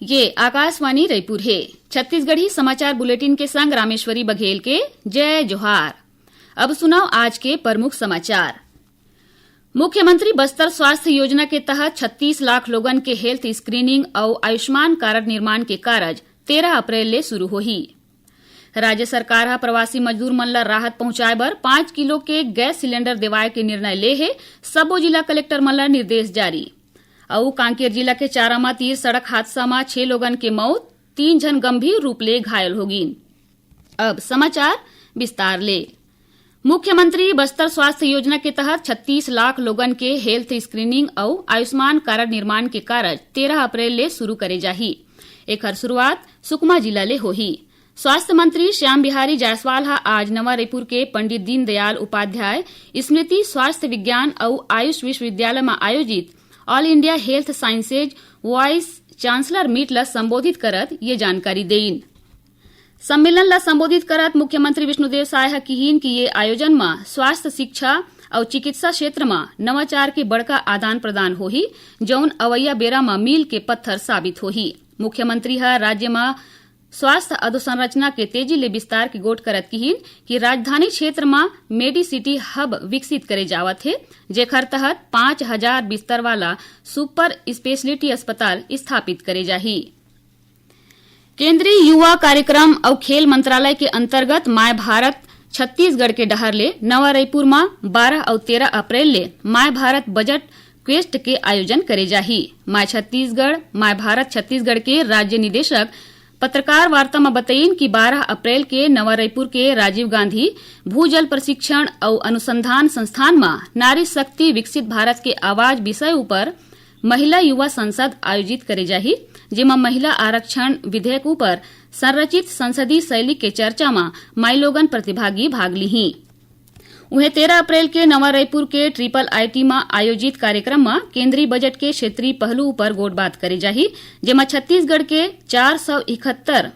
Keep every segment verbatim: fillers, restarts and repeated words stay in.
ये आकाशवाणी रायपुर हे। छत्तीसगढ़ी समाचार बुलेटिन के संग रामेश्वरी बघेल के जय जोहार। अब सुनव आज के प्रमुख समाचार। मुख्यमंत्री बस्तर स्वास्थ्य योजना के तहत छत्तीस लाख लोगन के health screening अउ आयुष्मान कारड निर्माण के कारज तेरह अप्रैल ले शुरू होही। राज्य सरकार ह प्रवासी मजदूर मन ल राहत पहुंचाए बर पाँच किलो के गैस सिलेंडर देवाए के निर्णय ले हे। सबो जिला कलेक्टर मन ल निर्देश जारी। अउ कांकेर जिला के चारामा तीर सड़क हादसा म छह लोगन के मौत, तीन झन गंभीर रूप ले घायल हो गिन। अब समाचार विस्तार ले। मुख्यमंत्री बस्तर स्वास्थ्य योजना के तहत छत्तीस लाख लोगन के health screening अउ आयुष्मान कारड निर्माण के कारज तेरह अप्रैल ले शुरू करे जाही। एखर शुरुआत सुकमा जिला ले होही। स्वास्थ्य मंत्री श्याम बिहारी जायसवाल ह आज नवा रायपुर के पंडित दीनदयाल उपाध्याय स्मृति स्वास्थ्य विज्ञान अउ आयुष विश्वविद्यालय म आयोजित All India Health Sciences Vice Chancellor Meet ल संबोधित करत ये जानकारी देइन। सम्मेलन ल संबोधित करत मुख्यमंत्री विष्णुदेव साय ह किहीन कि ये आयोजन म स्वास्थ्य, शिक्षा अउ चिकित्सा क्षेत्र म नवाचार के बड़का आदान प्रदान होही, जउन अवइया बेरा म मील के पत्थर साबित होही। मुख्यमंत्री ह राज्य म स्वास्थ्य अधोसंरचना के तेजी ले विस्तार के गोठ करत किहीन कि राजधानी क्षेत्र म मेडिसिटी हब विकसित करे जावत हे, जेखर तहत पाँच हजार बिस्तर वाला सुपर स्पेशलिटी अस्पताल स्थापित करे जाही। केंद्रीय युवा कार्यक्रम अउ खेल मंत्रालय के अंतर्गत माय भारत छत्तीसगढ़ के डहर ले नवा रायपुर म बारह अउ तेरह अप्रैल ले माय भारत बजट क्वेस्ट के आयोजन करे जाही। माय छत्तीसगढ़, माय भारत छत्तीसगढ़ के राज्य निदेशक पत्रकार वार्ता म बतइन कि बारह अप्रैल के नवा रायपुर के राजीव गांधी भूजल प्रशिक्षण अउ अनुसंधान संस्थान म नारी शक्ति विकसित भारत के आवाज विषय ऊपर महिला युवा संसद आयोजित करे जाही, जेमा महिला आरक्षण विधेयक ऊपर संरचित संसदीय शैली के चर्चा म माईलोगन प्रतिभागी भाग लिही। उहें, तेरह अप्रैल के नवा रायपुर के ट्रिपल आईटी म आयोजित कार्यक्रम म केंद्रीय बजट के क्षेत्रीय पहलू ऊपर गोठबात करे जाही, जेमा छत्तीसगढ़ के चार सौ इकहत्तर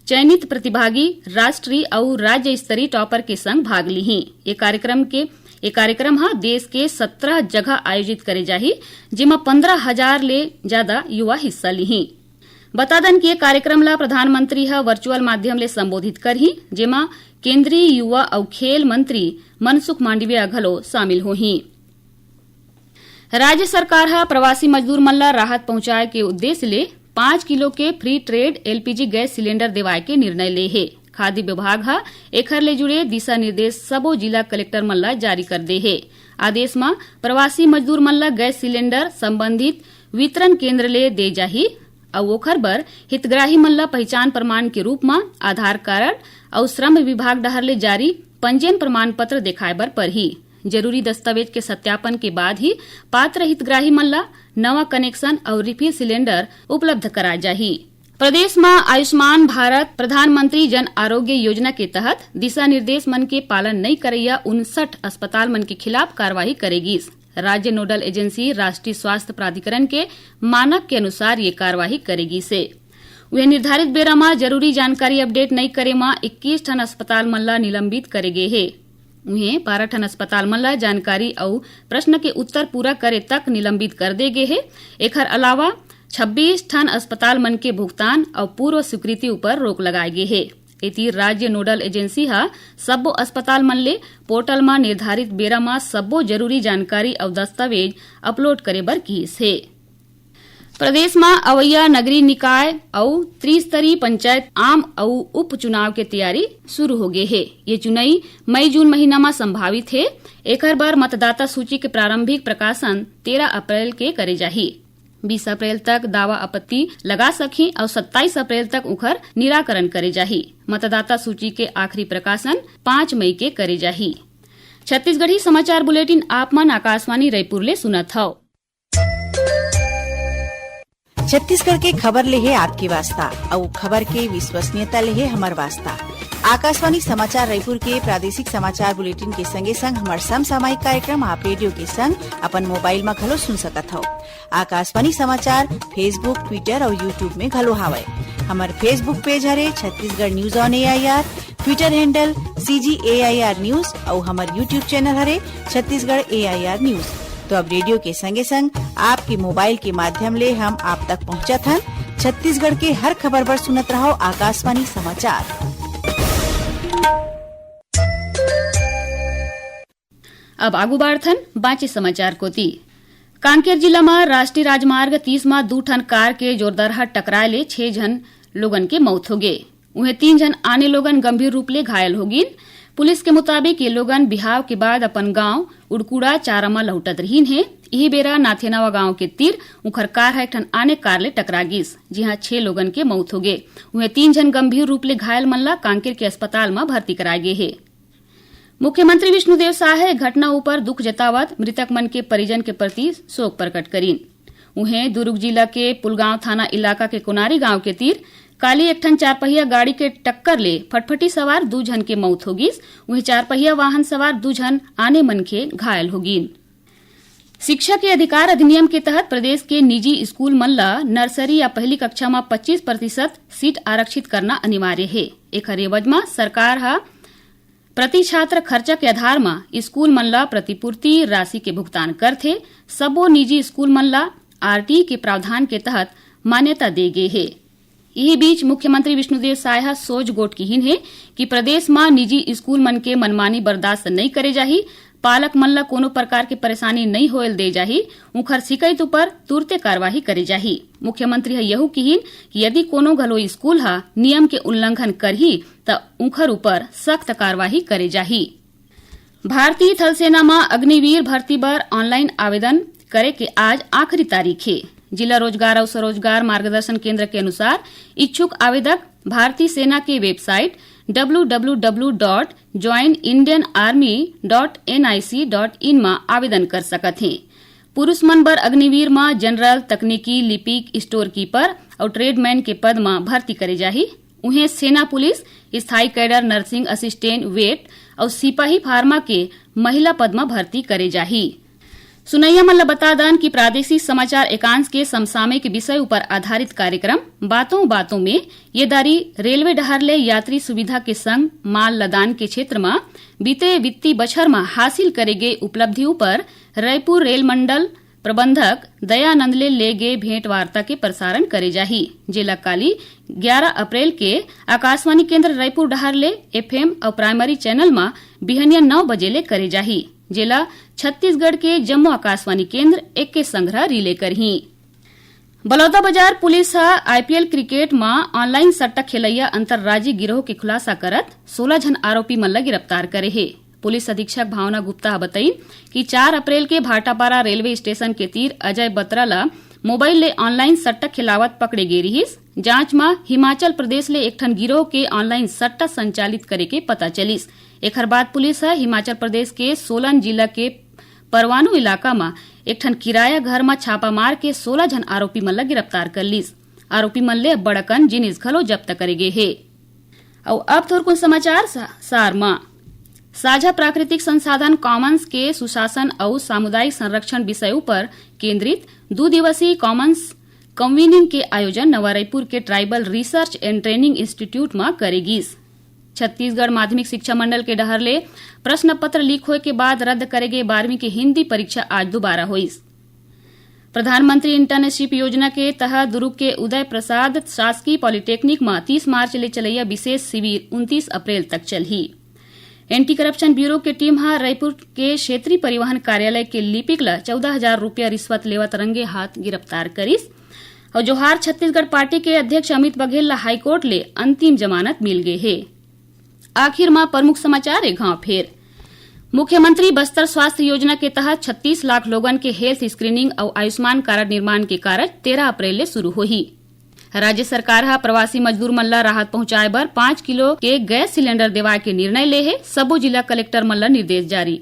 चयनित प्रतिभागी राष्ट्रीय अउ राज्य स्तरीय टॉपर के संग भाग लिही। ये कार्यक्रम के, ये कार्यक्रम ह देश के सत्रह जगह आयोजित करे जाही, जेमा पन्द्रह हजार ले ज्यादा युवा हिस्सा लिही। बता दन कि ये कार्यक्रम ला प्रधानमंत्री ह वर्चुअल माध्यम ले संबोधित करही, जेमा केंद्रीय युवा अउ खेल मंत्री मनसुख मांडविया घलो शामिल होही। राज्य सरकार ह प्रवासी मजदूर मन ला राहत पहुंचाए के उद्देश्य ले पाँच किलो के free trade LPG gas cylinder देवाए के निर्णय ले हे। खाद्य विभाग ह एखर ले जुड़े दिशा निर्देश सबो जिला कलेक्टर मन ला जारी कर दे हे। आदेश म प्रवासी मजदूर मन ला गैस सिलेंडर संबंधित वितरण केंद्र ले दे जाही अउ ओखर बर हितग्राही मन ला पहिचान प्रमाण के रूप म आधार कारड अउ श्रम विभाग डहार ले जारी पंजीयन प्रमाण पत्र देखाए बर परही। जरूरी दस्तावेज के सत्यापन के बाद ही पात्र हितग्राही मन ला नवा कनेक्शन अउ रिफिल सिलेंडर उपलब्ध कराए जाही। प्रदेश म आयुष्मान भारत प्रधानमंत्री जन आरोग्य योजना के तहत दिशा निर्देश मन के पालन नइ करइया उनसठ अस्पताल मन के खिलाफ कार्रवाई करे गिस। राज्य नोडल एजेंसी राष्ट्रीय स्वास्थ्य प्राधिकरण के मानक के अनुसार ये कार्रवाई करे गिस हे। उहें, निर्धारित बेरा म जरूरी जानकारी अपडेट नइ करे म इक्कीस ठन अस्पताल मन ला निलंबित करे गे हे। उहें, बारह ठन अस्पताल मन ला जानकारी अउ प्रश्न के उत्तर पूरा करे तक निलंबित कर दे गे हे। एखर अलावा छब्बीस ठन अस्पताल मन के भुगतान अउ पूर्व स्वीकृति ऊपर रोक लगाए गे हे। एती, राज्य नोडल एजेंसी ह सब्बो अस्पताल मन ले पोर्टल म निर्धारित बेरा म सब्बो जरूरी जानकारी अउ दस्तावेज अपलोड करे बर किहिस हे। प्रदेश म अवइया नगरीय निकाय अउ त्रिस्तरीय पंचायत आम अउ उपचुनाव के तैयारी शुरू हो गे हे। ये चुनई मई जून महीना म संभावित हे। एखर बर मतदाता सूची के प्रारंभिक प्रकाशन तेरह अप्रैल के करे जाही। बीस अप्रैल तक दावा आपत्ति लगा सकही अउ सत्ताईस अप्रैल तक उखर निराकरण करे जाही। मतदाता सूची के आखिरी प्रकाशन पाँच मई के करे जाही। छत्तीसगढ़ी समाचार बुलेटिन आप मन आकाशवाणी रायपुर ले सुनत हव। छत्तीसगढ़ के खबर ले हे आपके वास्ता, अउ खबर के विश्वसनीयता ले हे हमर वास्ता। आकाशवाणी समाचार रायपुर के प्रादेशिक समाचार बुलेटिन के संगे संग हमर समसामयिक कार्यक्रम आप रेडियो के संग अपन मोबाइल म घलो सुन सकत हव। आकाशवाणी समाचार Facebook, Twitter अउ YouTube में घलो हावय। हमर Facebook पेज हरे Chhattisgarh news on AIR, Twitter handle CG AIR news अउ हमर YouTube चैनल हरे छत्तीसगढ़ एआईआर न्यूज। तो अब रेडियो के संगे संग आपके मोबाइल के माध्यम ले हम आप तक पहुंचत हन। छत्तीसगढ़ के हर खबर बर सुनत रहव आकाशवाणी समाचार। अब आगू बाढ़थन बांचे समाचार कोति। कांकेर जिला म राष्ट्रीय राजमार्ग तीस म दू ठन कार के जोरदारहा टकराए ले छह झन लोगन के मौत होगे। उहें, तीन झन आने लोगन गंभीर रूप ले घायल होगिन। पुलिस के मुताबिक, ये लोगन बिहाव के बाद अपन गांव उड़कुड़ा चारा म लहुटत रहिन हे। इही बेरा नाथेनावा गांव के तीर उंखर कार ह एक ठन आने कार ले टकरा गिस, जिहां छह लोगन के मौत होगे। उहें, तीन झन गंभीर रूप ले घायल मन ला कांकेर के अस्पताल म भर्ती कराए गे हे। मुख्यमंत्री विष्णुदेव साय ह घटना ऊपर दुख जतावत मृतक मन के परिजन के प्रति शोक प्रकट करिन। उहें, दुर्ग जिला के पुलगांव थाना इलाका के कोनारी गांव के तीर काली एक ठन चारपहिया गाड़ी के टक्कर ले फटफटी सवार दू झन के मौत होगिस। उहें, चारपहिया वाहन सवार दू झन आने मनखे घायल होगिन। शिक्षा के अधिकार अधिनियम के तहत प्रदेश के निजी स्कूल मन ल नर्सरी या पहली कक्षा म पच्चीस प्रतिशत सीट आरक्षित करना अनिवार्य हे। एखर एवज म सरकार ह प्रति छात्र खर्चा के आधार म स्कूल मन ल प्रतिपूर्ति राशि के भुगतान करथे। सबो निजी स्कूल मन ल आरटीई के प्रावधान के तहत मान्यता दे गे हे। इही बीच मुख्यमंत्री विष्णुदेव साय ह सोझ गोठ किहिन हे कि प्रदेश म निजी स्कूल मन के मनमानी बर्दाश्त नइ करे जाही। पालक मन ल कोनो प्रकार के परेशानी नइ होयल दे जाही। उंखर शिकायत उपर तुरते कार्यवाही करे जाही। मुख्यमंत्री ह यहू किहिन कि यदि कोनो घलो स्कूल ह नियम के उल्लंघन करही, त उंखर उपर सख्त कार्यवाही करे जाही। भारतीय थल सेना म अग्निवीर भर्ती बर ऑनलाइन आवेदन करे के आज आखिरी तारीख हे। जिला रोजगार अउ स्वरोजगार मार्गदर्शन केंद्र के अनुसार, इच्छुक आवेदक भारतीय सेना के website W W W dot join Indian Army dot N I C dot in म आवेदन कर सकत हे। पुरुष मन बर अग्निवीर म जनरल, तकनीकी, लिपिक, स्टोर कीपर अउ ट्रेडमैन के पद म भर्ती करे जाही। उहें, सेना पुलिस, स्थायी कैडर, नर्सिंग असिस्टेंट, वेट अउ सिपाही फार्मा के महिला पद म भर्ती करे जाही। सुनइया मन ल बता दन कि प्रादेशिक समाचार एकांश के समसामयिक विषय उपर आधारित कार्यक्रम बातों बातों में ये दारी रेलवे डहार ले यात्री सुविधा के संग माल लदान के क्षेत्र म बीते वित्तीय बछर म हासिल करे गे उपलब्धि उपर रायपुर रेल मंडल प्रबंधक दयानंद ले ले गे भेंट वार्ता के प्रसारण करे जाही, जेला काली ग्यारा अप्रैल के आकाशवाणी केंद्र रायपुर डहार ले एफएम अउ प्राइमरी चैनल म बिहनिया नौ बजे ले करे जाही, जेला छत्तीसगढ़ के जम्मो आकाशवाणी केंद्र एके संघरा रिले करही। बलौदाबाजार पुलिस ह आईपीएल क्रिकेट म ऑनलाइन सट्टा खेलैया अंतर्राज्यीय गिरोह के खुलासा करत सोलह झन आरोपी मन ल गिरफ्तार करे हे। पुलिस अधीक्षक भावना गुप्ता ह बतईन कि चार अप्रैल के भाटापारा रेलवे स्टेशन के तीर अजय बत्रा ल मोबाइल ले ऑनलाइन सट्टा खेलावत पकड़े गे रिहिस। जांच म हिमाचल प्रदेश ले एक ठन गिरोह के ऑनलाइन सट्टा संचालित करे के पता चलिस। एखर बाद पुलिस ह हिमाचल प्रदेश के सोलन जिला के परवानू इलाका म एक ठन किराया घर म छापा मार के सोलह झन आरोपी मन ल गिरफ्तार कर लिस। आरोपी मन ले अब्बड़ अकन जिनिस घलो जब्त करे गे हे। अउ अब थोरकुन समाचार सा-, सार म। साझा प्राकृतिक संसाधन कॉमन्स के सुशासन अउ सामुदायिक संरक्षण विषय उपर केंद्रित दू दिवसीय कॉमन्स कन्वीनिंग के आयोजन नवा रायपुर के tribal research and training institute म करे गिस। छत्तीसगढ़ माध्यमिक शिक्षा मंडल के डहर ले प्रश्न पत्र लीक होए के बाद रद्द करे गे बारहवीं के हिंदी परीक्षा आज दोबारा होइस। प्रधानमंत्री इंटर्नशिप योजना के तहत दुर्ग के उदय प्रसाद शासकीय पॉलिटेक्निक म तीस मार्च ले चलैया विशेष शिविर उनतीस अप्रैल तक चलही। एंटी करप्शन ब्यूरो के टीम ह रायपुर के क्षेत्रीय परिवहन कार्यालय के लिपिक ल चौदह हजार रुपया रिश्वत लेवत रंगे हाथ गिरफ्तार करिस। अउ जोहार छत्तीसगढ़ पार्टी के अध्यक्ष अमित बघेल ल हाईकोर्ट ले अंतिम जमानत मिल गे हे। आखिर म प्रमुख समाचार एक घाव फेर। मुख्यमंत्री बस्तर स्वास्थ्य योजना के तहत छत्तीस लाख लोगन के हेल्थ स्क्रीनिंग अउ आयुष्मान कारड निर्माण के कारज तेरह अप्रैल ले शुरू होही। राज्य सरकार ह प्रवासी मजदूर मन ल राहत पहुंचाए बर पाँच किलो के गैस सिलेंडर देवाए के निर्णय ले हे, सबो जिला कलेक्टर मन ल निर्देश जारी।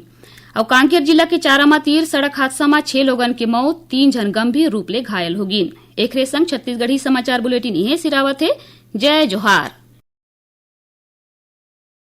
अउ कांकेर जिला के चारामा तीर सड़क हादसा म छह लोगन के मौत, तीन झन गंभीर रूप ले घायल हो गिन। एखरे संग छत्तीसगढ़ी समाचार बुलेटिन इहें सिरावत हे। जय जोहार।